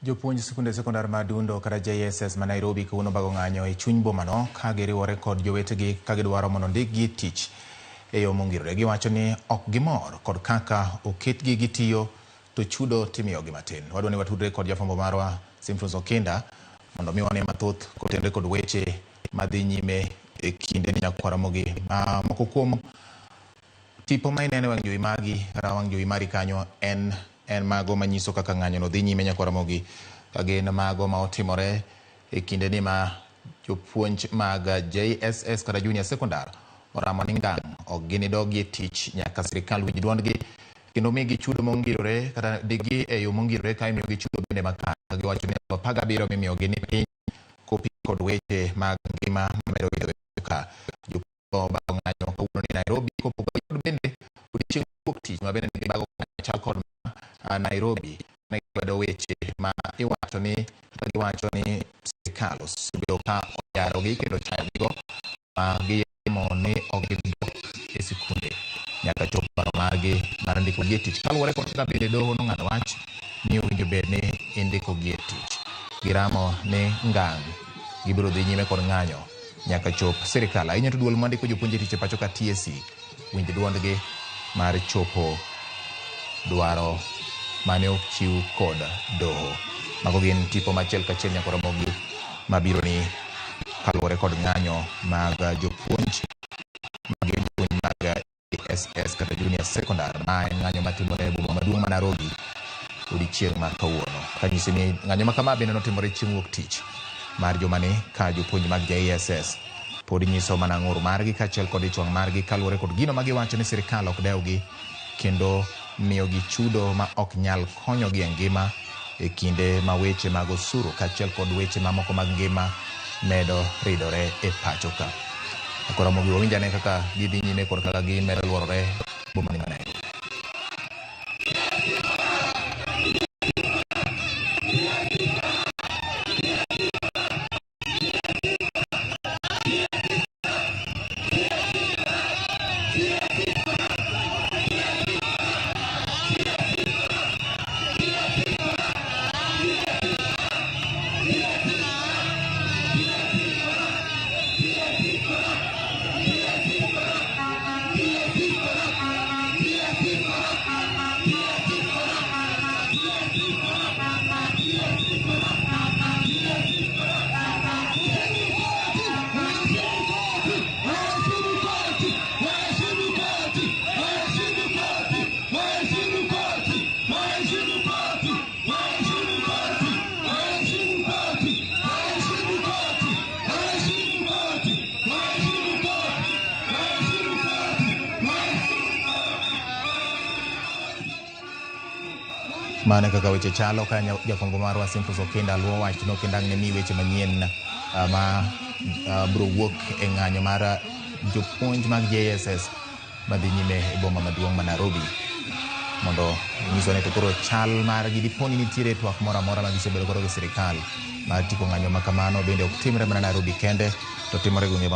Jopuonj sikunde sekondar ma Adundo kata JSS ma Nairobi kawuono bago ng'anyo e chuny bomano ka giriwore kod jowetegi ka gidwaro mondo ondikgi tich e yo mongirore. Giwacho ni ok gimor kod kaka oketgi gitiyo to chudo timiyogi matin. Wadwa ni watudre kod jafwambo marwa Simfrus Okinda mondo mi wane mathoth kotenore kod weche madhi nyime e kinde ni nyakwar Ramogi. Ma moko kuom tipo ma ineno e wang' jowi magi kata wang' jowi mari kanyo en en mago manyiso kaka ng'anyo no dhi nyime nyakwar Ramogi ka gin mago ma otimore e kinde ni ma jopuonj mag JSS kata Junior Secondar oramo ni ngang' ok ginidogi e tich nyaka sirikal winj duondgi kendo migi chudo mongirore kata digi e yo mongirore ka imiyogi chudo bende makare. Giwacho ni 17 mimiyogi ni piny kopim kod weche mag ngima mamedo idho ka jopuonj bago ng'anyo kawuono ni Nairobi kopogore kod bende odiochieng' wuok tich ma bende nigi bago ng'anyo chal kod ma Nairobi ne gikwedo weche ma iwacho ni kata giwacho ni sirikal osebedo ka ojarogi kendo chayogigo ma giyemo ni ok gidok e sikunde nyaka chop dwaro margi mar ndikogi e tich kaluwore kod kaka bende doho nong'ado wach ni owinjo bed ni indikogi e tich. Giramo ni ngang' gibiro dhi nyime kod ng'anyo nyaka chop sirikal ahinya to duol mandiko jopuonj e tich e pacho ka TSC winj duondgi mar chopo dwaro mane ochiw kod doho. Mago gin tipo machiel kachiel nyaka Ramogi mabiro ni kaluwore kod ng'anyo mag jopuonj magin jopuonj mag SS kata Junior Secondar ma en ng'anyo matimore e boma maduong' ma Nairobi odiechieng' ma kawuono. Kanyisi ni ng'anyo ma kama bende notimore chieng' wuok tich mar jumani ka jopuonj mag JSS pod nyiso mana ng'ur margi kaachiel kod ich wang' margi kaluwore kod gino ma giwacho ni sirikal ok dewgi kendo miyogi chudo ma ok nyal konyogi e ngima e kinde ma weche mag osuru kaachiel kod weche mamoko mag ngima medo ridore e pacho ka. Koro Ramogi wawinj ane kaka gidhi nyime kod kaka gimedo luorore boma ni ma Nairobi. Mano e kaka weche chalo ka jafwambo marwa Simfus Okinda luwo wachno kendo ang' ne mi weche manyien ma biro wuok e ng'anyo mar jopuonj mag JSS madhi nyime e boma maduong' ma Nairobi mondo nyiso ni to koro chal margi dipo ni nitiere twak moro amora ma gisebedo godo gi sirikal mar tiko ng'anyo ma kamano bende ok timre mana Nairobi kende to timore gwenge.